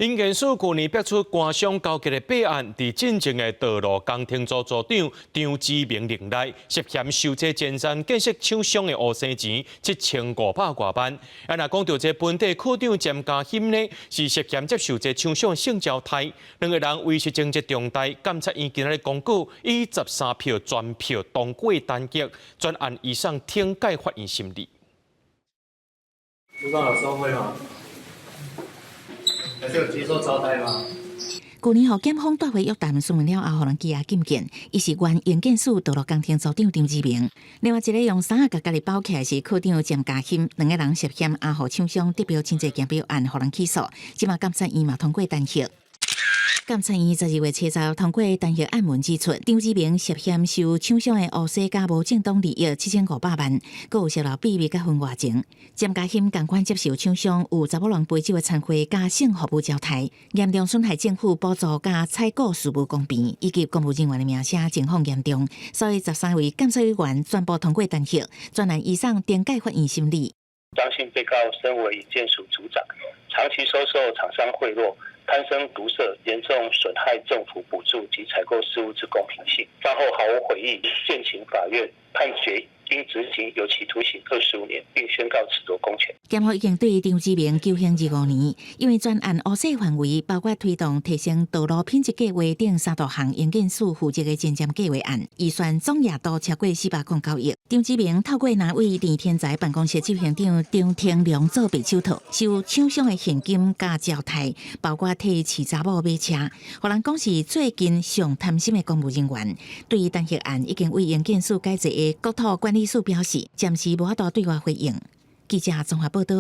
營建署去年爆出官商勾結的弊案，佇進前的道路工程組組長張志明任內，涉嫌收這前瞻建設廠商的烏生錢7500外萬。啊，若講著這本地科長詹家興呢，是涉嫌接受這廠商性招刣，兩个人維持情節重大，檢察院今仔日公告以13票全票通過彈劾，全案移送懲戒法院審理。組長有收賄嗎？還是有接受招待嗎？舊年予檢方帶回約談詢問了後，予人羈押禁見。伊是原營建署道路工程組長張志明。另外一个用衫仔共家己包起來是科長詹家興，兩个人涉嫌阿予廠商得標真濟競標案，予人起訴。這馬檢察院嘛通過彈劾。檢察院12月七日通過彈劾案文指出，張志明涉嫌收廠商的烏紗佮無正當利益7500萬，閣有泄露秘密佮婚外情。詹家興仝款接受廠商有查某人陪酒的餐會佮性服務招刣，嚴重損害政府補助佮採購事務公平，以及公務人員的名聲情況嚴重，所以13位監察委員全部通過彈劾，全案移送懲戒法院審理。張姓被告身為營建署組長，長期收受廠商賄賂，貪生毒舌，嚴重損害政府補助及採購事務之公平性。犯後毫無悔意，建請法院判決應執行有期徒刑25年，並宣告褫奪公權。檢方已經對張志明求刑25年，因為專案烏紗範圍包括推動提升道路品質計劃等三大項營建署負責的前瞻計劃案，預算總額度超過409億。張志明透過藍委鄭天才辦公室執行長張天良做白手套，收廠商的現金佮招刣，包括替飼查某買車，予人講是最近上貪心的公務人員。對於彈劾案，已經為營建署解職的國土管理署表示，暫時無法度對外回應。記者綜合報道。